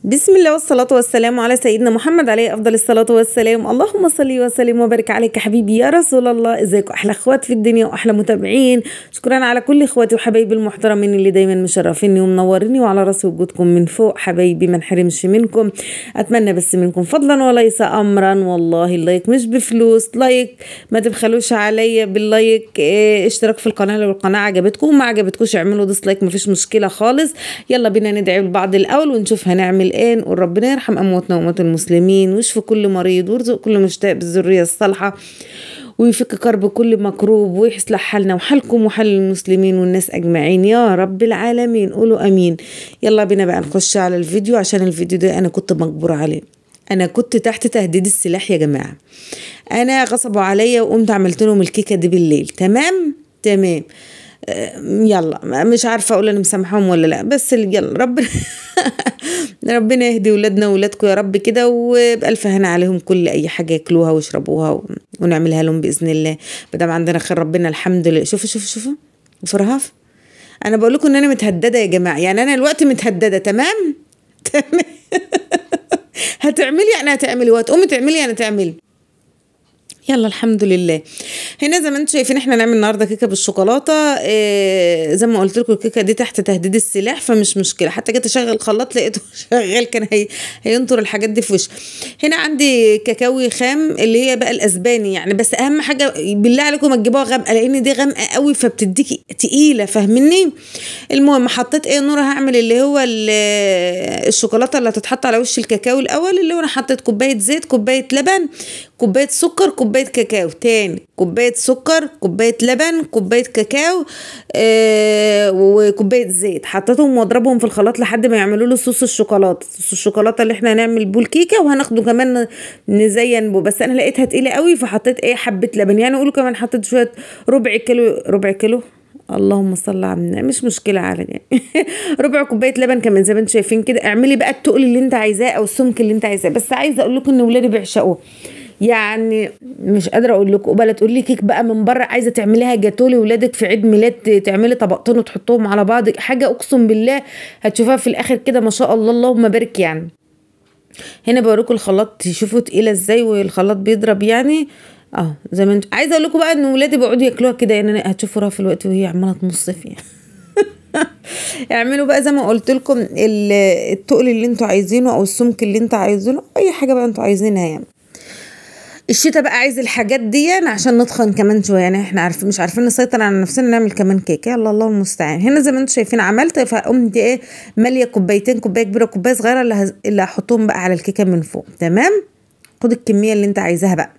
بسم الله والصلاة والسلام على سيدنا محمد عليه أفضل الصلاة والسلام. اللهم صل وسلم وبارك عليك يا حبيبي يا رسول الله. ازيكم أحلى اخوات في الدنيا وأحلى متابعين. شكرا على كل اخواتي وحبايبي المحترمين اللي دايما مشرفيني ومنوريني، وعلى راسي وجودكم من فوق حبايبي، ما نحرمش منكم. أتمنى بس منكم فضلا وليس أمرا، والله ال like مش بفلوس، like ما تبخلوش عليا بال like، اشتراك في القناة لو القناة عجبتكم، وما عجبتكوش اعملوا dislike مفيش مشكلة خالص. يلا بينا ندعي لبعض الأول ونشوف هنعمل ايه. نقول ربنا يرحم امواتنا واموات المسلمين، ويشفي كل مريض، ويرزق كل مشتاق بالذريه الصالحة، ويفك كرب كل مكروب، ويصلح حالنا وحالكم وحال المسلمين والناس اجمعين يا رب العالمين. قولوا امين. يلا بينا بقى نخش على الفيديو، عشان الفيديو ده انا كنت مجبوره عليه، انا كنت تحت تهديد السلاح يا جماعة، انا غصبوا عليا وقمت عملت لهم الكيكه دي بالليل. تمام تمام، يلا مش عارفه اقول انا مسامحاهم ولا لا، بس يلا ربنا ربنا يهدي ولادنا وولادكم يا رب كده، وبألف هنا عليهم كل اي حاجة ياكلوها ويشربوها ونعملها لهم باذن الله، ما دام عندنا خير ربنا الحمد لله. شوفوا شوفوا شوفوا وفرهاف، انا بقول لكم ان انا متهدده يا جماعة، يعني انا الوقت متهدده. تمام تمام هتعملي يعني هتعملي، وهتقومي تعملي يعني تعملي. يلا الحمد لله. هنا زي ما انتم شايفين احنا هنعمل النهارده كيكة بالشوكولاته. زي ما قلت لكم الكيكه دي تحت تهديد السلاح، فمش مشكلة. حتى جيت اشغل الخلاط لقيته شغال، كان هينطر الحاجات دي في وشي. هنا عندي كاكاوي خام اللي هي بقى الاسباني يعني، بس اهم حاجة بالله عليكم ما تجيبوها غامقه، لان دي غامقه قوي فبتديكي تقيلة، فاهميني؟ المهم حطيت ايه نوره، هعمل اللي هو الشوكولاتة اللي هتتحط على وش الكاكاو الاول، اللي هو انا حطيت كوباية زيت، كوباية لبن، كوباية سكر، كوباية كاكاو، تاني كوباية سكر، كوباية لبن، كوباية كاكاو، وكوبايه زيت. حطيتهم واضربهم في الخلاط لحد ما يعملوا له صوص الشوكولاتة، صوص الشوكولاتة اللي احنا هنعمل بيه الكيكه، وهناخده كمان نزين بيه. بس انا لقيتها تقيلة قوي فحطيت ايه حبه لبن، يعني قولوا كمان حطيت شوية ربع كيلو، ربع كيلو اللهم صل على النبي، مش مشكلة على يعني ربع كوباية لبن كمان زي ما انتم شايفين كده. اعملي بقى التقل اللي انت عايزاه او السمك اللي انت عايزاه، بس عايزه اقول لكم ان ولادي بيعشقوه، يعني مش قادرة اقول لكم. وبلا تقول لي كيك بقى من بره عايزه تعمليها جاتو لاولادك في عيد ميلاد، تعملي طبقتين وتحطهم على بعض، حاجة اقسم بالله هتشوفها في الاخر كده ما شاء الله اللهم بارك. يعني هنا بوريكم الخلاط، تشوفوا تقيلة ازاي والخلاط بيضرب يعني اه زي ما انتم. عايزه اقول لكم بقى ان ولادي بيقعدوا ياكلوها كده، يعني هتشوفوا رها في الوقت وهي عماله تمص فيها. اعملوا بقى زي ما قلت لكم التقل اللي انتوا عايزينه او السمك اللي انتوا عايزينه، اي حاجة بقى انتوا عايزينها يعني. الشتا بقى عايز الحاجات دي عشان نتخن كمان شوية، يعني احنا عارفين مش عارفين نسيطر على نفسنا نعمل كمان كيكة. يلا الله المستعان. هنا زي ما انتم شايفين عملت، فقمت ايه ماليه كوبايتين، كوباية كبيرة وكوبايه صغيرة اللي هحطهم بقى على الكيكه من فوق. تمام، خد الكمية اللي انت عايزاها بقى،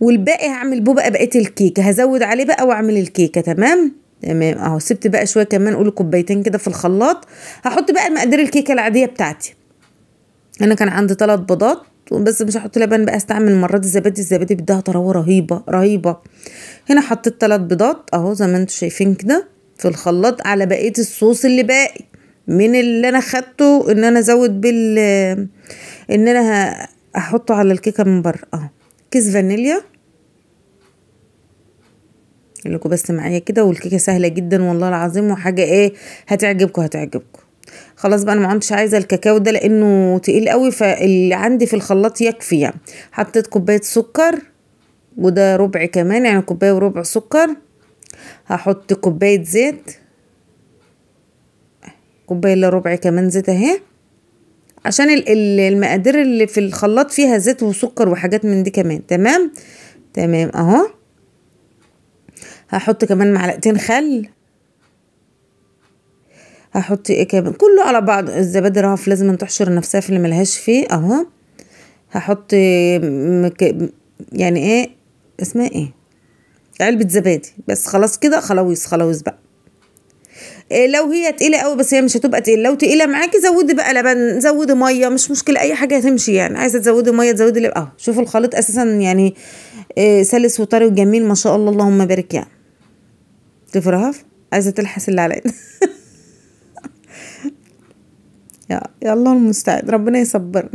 والباقي هعمل بيه بقى بقية الكيكه، هزود عليه بقى واعمل الكيكه. تمام تمام اهو. سبت بقى شوية كمان، قولوا كوبايتين كده في الخلاط. هحط بقى مقادير الكيكه العادية بتاعتي. انا كان عندي 3 بيضات بس، مش هحط لبن بقى، استعمل المرة دي الزبادي، الزبادي بيديها طراوه رهيبة رهيبة. هنا حطيت 3 بيضات اهو زي ما انتم شايفين كده في الخلاط، على بقية الصوص اللي باقي من اللي انا خدته ان انا ازود بال ان انا هحطه على الكيكه من بره اهو. كيس فانيليا لكم بس معايا كده، والكيكه سهلة جدا والله العظيم، وحاجه ايه هتعجبكم هتعجبكم. خلاص بقى انا ما عدتش عايزه الكاكاو ده لانه تقيل قوي، فاللي عندي في الخلاط يكفي يعني. حطيت كوباية سكر، وده ربع كمان يعني كوباية وربع سكر. هحط كوباية زيت، كوباية الا ربع كمان زيت اهي، عشان المقادير اللي في الخلاط فيها زيت وسكر وحاجات من دي كمان. تمام تمام اهو. هحط كمان معلقتين خل، هحط ايه كمان كله على بعض. الزبادي رهف لازم تحشر نفسها في اللي ملهاش فيه اهو. هحط يعني ايه اسمها ايه علبة زبادي بس، خلاص كده خلاويص خلاويص بقى. إيه لو هي تقيلة قوي، بس هي مش هتبقى تقيلة، لو تقيلة معاكي زودي بقى لبن، زودي مية، مش مشكلة، اي حاجة هتمشي يعني. عايزه تزودي مية تزودي لبن اهو. شوفوا الخليط اساسا يعني إيه سلس وطري وجميل ما شاء الله اللهم بارك يعني. شوفي رهف عايزه تلحس اللي عليا يا الله المستعان، ربنا يصبرني.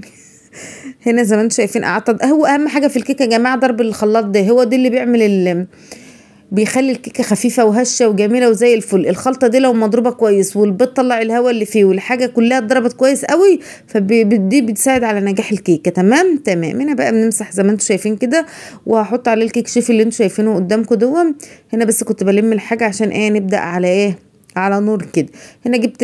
هنا زي ما انتم شايفين قعدت، هو اهم حاجة في الكيكه يا جماعة ضرب الخلاط ده، هو ده اللي بيعمل بيخلي الكيكه خفيفة وهشه وجميلة وزي الفل. الخلطة دي لو مضروبة كويس والبيض طلع الهواء اللي فيه والحاجة كلها اتضربت كويس قوي، فدي بتساعد على نجاح الكيكه. تمام تمام. هنا بقى بنمسح زي ما انتم شايفين كده، وهحط عليه الكيك شيف اللي انتم شايفينه قدامكم دون. هنا بس كنت بلم الحاجة عشان ايه، نبدا على ايه، على نور كده. هنا جبت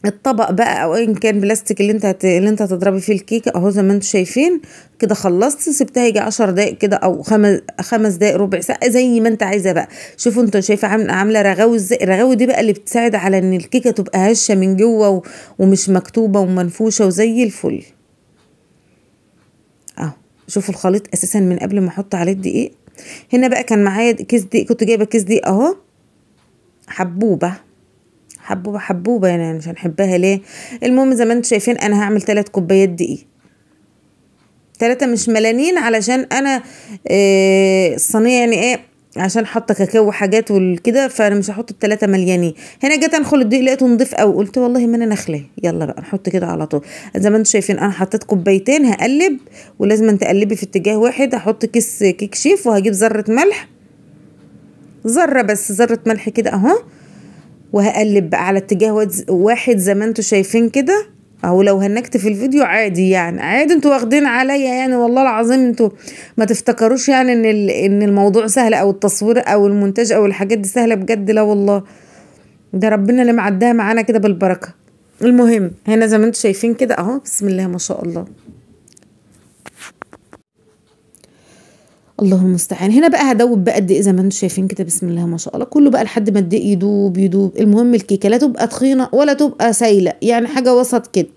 الطبق بقى او ايا كان بلاستيك اللي انت هتضربي فيه الكيكه اهو زي ما انتم شايفين كده. خلصت، سبتها يجي 10 دقايق كده او 5 دقايق، ربع ساعة، زي ما انت عايزه بقى. شوفوا انتوا شايفه عامله رغاوي ازاي. الرغاوي دي بقى اللي بتساعد على ان الكيكه تبقى هشه من جوه ومش مكتوبة ومنفوشه وزي الفل اهو. شوفوا الخليط اساسا من قبل ما احط عليه الدقيق. هنا بقى كان معايا كيس دقيق، كنت جايبه كيس دقيق اهو، حبوبه حبوبه حبوبه يعني مش هنحبها ليه. المهم زي ما انتم شايفين انا هعمل 3 كوبايات دقيق، 3 مش ملانين علشان انا الصينية يعني ايه، عشان حاطه كاكاو وحاجات وكده، فانا مش هحط ال3 مليانين. هنا جيت انخل الدقيق لقيته نضيف قوي، قلت والله ما انا نخله، يلا بقى نحط كده على طول. زي ما انتم شايفين انا حطيت كوبايتين، هقلب ولازم تقلبي في اتجاه واحد. هحط كيس كيك شيف وهجيب ذره ملح، ذره بس، ذره ملح كده اهو، وهقلب بقى على اتجاه واحد زي ما انتم شايفين كده اهو. لو هنكت في الفيديو عادي يعني، عادي، انتوا واخدين عليا يعني، والله العظيم انتوا ما تفتكروش يعني ان الموضوع سهل او التصوير او المونتاج او الحاجات دي سهلة، بجد لا والله، ده ربنا اللي معداها معانا كده بالبركة. المهم هنا زي ما انتم شايفين كده اهو، بسم الله ما شاء الله، الله المستعان. هنا بقى هدوب بقى الدقيق زي ما انتم شايفين كده، بسم الله ما شاء الله، كله بقى لحد ما الدقيق يدوب يدوب. المهم الكيكه لا تبقى تخينة ولا تبقى سايله، يعني حاجة وسط كده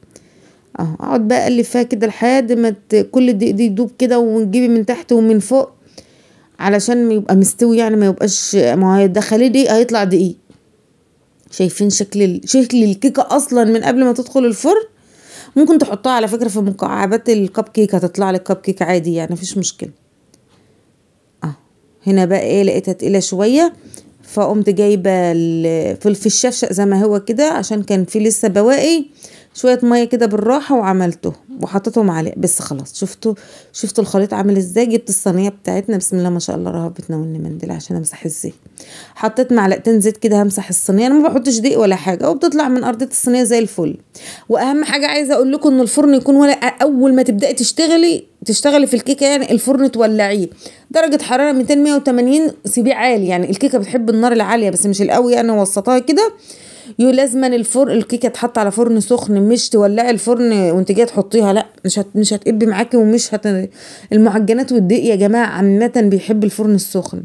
اهو. اقعد بقى اقلب فيها كده لحد ما كل الدقيق دي يدوب كده، ونجيبي من تحت ومن فوق علشان يبقى مستوي يعني، ما يبقاش، ما هيدخليه دقيق هيطلع دقيق. شايفين شكل الكيكه اصلا من قبل ما تدخل الفرن. ممكن تحطها على فكرة في مكعبات الكب كيك، هتطلع لك كب كيك عادي يعني مفيش مشكلة. هنا بقى ايه، لقيتها تقيلة شوية، فقمت جايبه في الشفشق زي ما هو كده، عشان كان في لسه بواقي شوية مية كده بالراحة، وعملته وحطيتهم عليه بس. خلاص شفتوا الخليط عامل ازاي. جبت الصينية بتاعتنا بسم الله ما شاء الله، رهب بتناولني منديل عشان امسح الزيت. حطيت معلقتين زيت كده همسح الصينية، انا ما بحطش دقيق ولا حاجة، وبتطلع من ارضية الصينية زي الفل. واهم حاجة عايزه اقول لكم ان الفرن يكون ولا اول ما تبداي تشتغلي في الكيكه يعني الفرن تولعيه درجه حرارة 200 180، سيبيه عالي يعني، الكيكه بتحب النار العالية بس مش القوي يعني، وسطها كده. لازما الفرن الكيكه تحط على فرن سخن، مش تولعي الفرن وانت جاية تحطيها، لا مش هتقب معاكي ومش المعجنات والدقيق يا جماعة عامة بيحب الفرن السخن.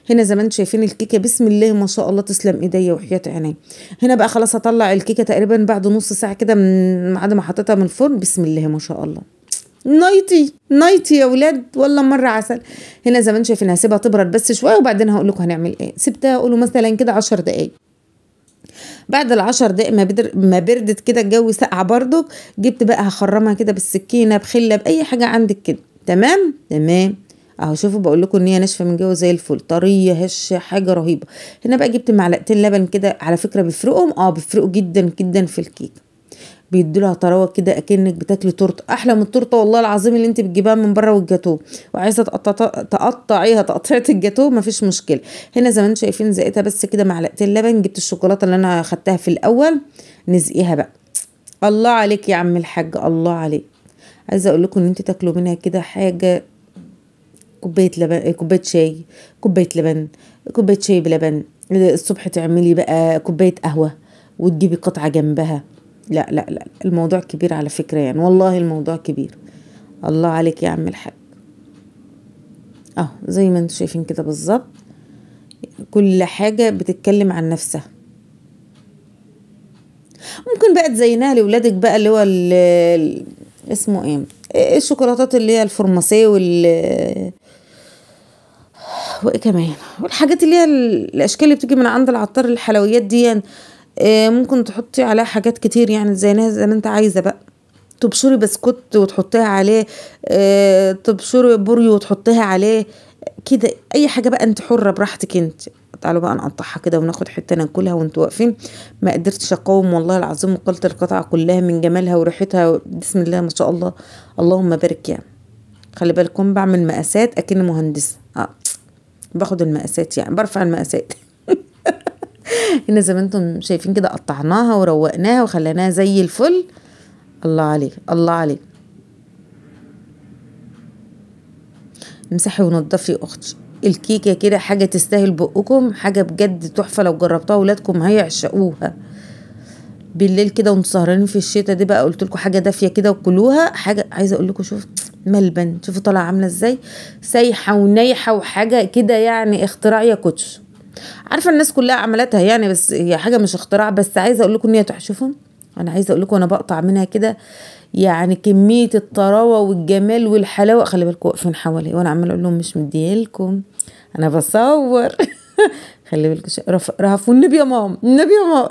هنا زي ما انتم شايفين الكيكه بسم الله ما شاء الله، تسلم ايديا وحياه عيني. هنا بقى خلاص هطلع الكيكه تقريبا بعد نص ساعة كده من بعد ما حطيتها من الفرن، بسم الله ما شاء الله، نايتي نايتي يا ولاد والله مرة عسل. هنا زي ما انتم شايفين هسيبها تبرد بس شوية وبعدين هقول لكم هنعمل ايه. سبتها قولوا مثلا كده 10 دقايق. بعد ال10 دقايق ما بردت كده، الجو سقع برضك، جبت بقى هخرمها كده بالسكينة بخله باي حاجة عندك كده. تمام تمام اهو. شوفوا بقول لكم ان هي ناشفة من جوه زي الفل، طرية هشه، حاجة رهيبة. هنا بقى جبت معلقتين لبن كده، على فكرة بيفرقهم، بيفرقوا جدا جدا في الكيكه، بيدوا لها طراوه كده اكنك بتاكلي تورته، احلى من التورتة والله العظيم اللي انت بتجيبها من بره والجاتوه، وعايزه تقطعيها تقطيعه الجاتوه مفيش مشكلة. هنا زي ما انتم شايفين زقتها بس كده معلقتين لبن، جبت الشوكولاتة اللي انا خدتها في الاول نزقيها بقى. الله عليك يا عم الحاج، الله عليك. عايزه اقول لكم ان انت تاكلوا منها كده حاجة، كوباية لبن، كوباية شاي، كوباية لبن، كوباية شاي بلبن، الصبح تعملي بقى كوباية قهوة وتجيبي قطعه جنبها. لا لا لا، الموضوع كبير على فكرة يعني، والله الموضوع كبير. الله عليك يا عم الحاج. اهو زي ما انتم شايفين كده بالظبط، كل حاجة بتتكلم عن نفسها. ممكن بقى تزينها لولادك بقى، اللي هو اسمه ايه، الشوكولاتات اللي هي الفرماسيه وايه كمان، والحاجات اللي هي الاشكال اللي بتيجي من عند العطار، الحلويات دي ممكن تحطي عليها حاجات كتير يعني، تزينها زي ما انت عايزه بقى. تبشري بسكوت وتحطيها عليه، تبشري بوريو وتحطيها عليه كده، اي حاجة بقى انت حره براحتك انت. تعالوا بقى نقطعها كده وناخد حتة ناكلها وانتوا واقفين. ما قدرتش اقاوم والله العظيم، وقلت القطعة كلها من جمالها وريحتها، بسم الله ما شاء الله، اللهم بارك يعني. خلي بالكم بعمل مقاسات اكن مهندسه، باخد المقاسات يعني، برفع المقاسات. هنا زي ما انتم شايفين كده قطعناها وروقناها وخليناها زي الفل. الله عليك الله عليك. امسحي ونضفي يا اختي الكيكه كده، حاجة تستاهل بقكم، حاجة بجد تحفة، لو جربتوها ولادكم هيعشقوها. بالليل كده وانتوا سهرانين في الشتاء دي بقى، قلت لكم حاجة دافيه كده وكلوها. حاجة عايزه اقول لكم، شوف ملبن، شوفوا طالعه عامله ازاي، سايحه ونايحه وحاجه كده يعني اختراع يا كوتش. عارفه الناس كلها عملتها يعني، بس هي حاجة مش اختراع، بس عايزه اقول لكم ان هي تحشفهم. انا عايزه اقول لكم انا بقطع منها كده يعني كمية الطراوه والجمال والحلاوه. خلي بالكم واقفين حوالي وانا عماله اقول لهم مش مديالكم، انا بصور. خلي بالكم رهف، والنبي يا ماما، النبي يا ماما.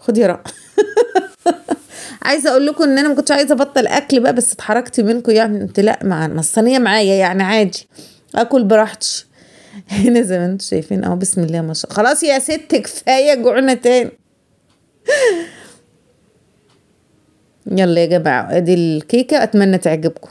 خدي يا رهف. عايزه اقول لكم ان انا ما كنتش عايزه ابطل اكل بقى، بس اتحركت منكم يعني، قلت لا مع الصينية معايا يعني عادي اكل براحتي. هنا زي ما انتم شايفين اهو، بسم الله ما شاء الله. خلاص يا ست كفاية، جوعنا تاني. يلا يا جماعة ادي الكيكه، اتمنى تعجبكم.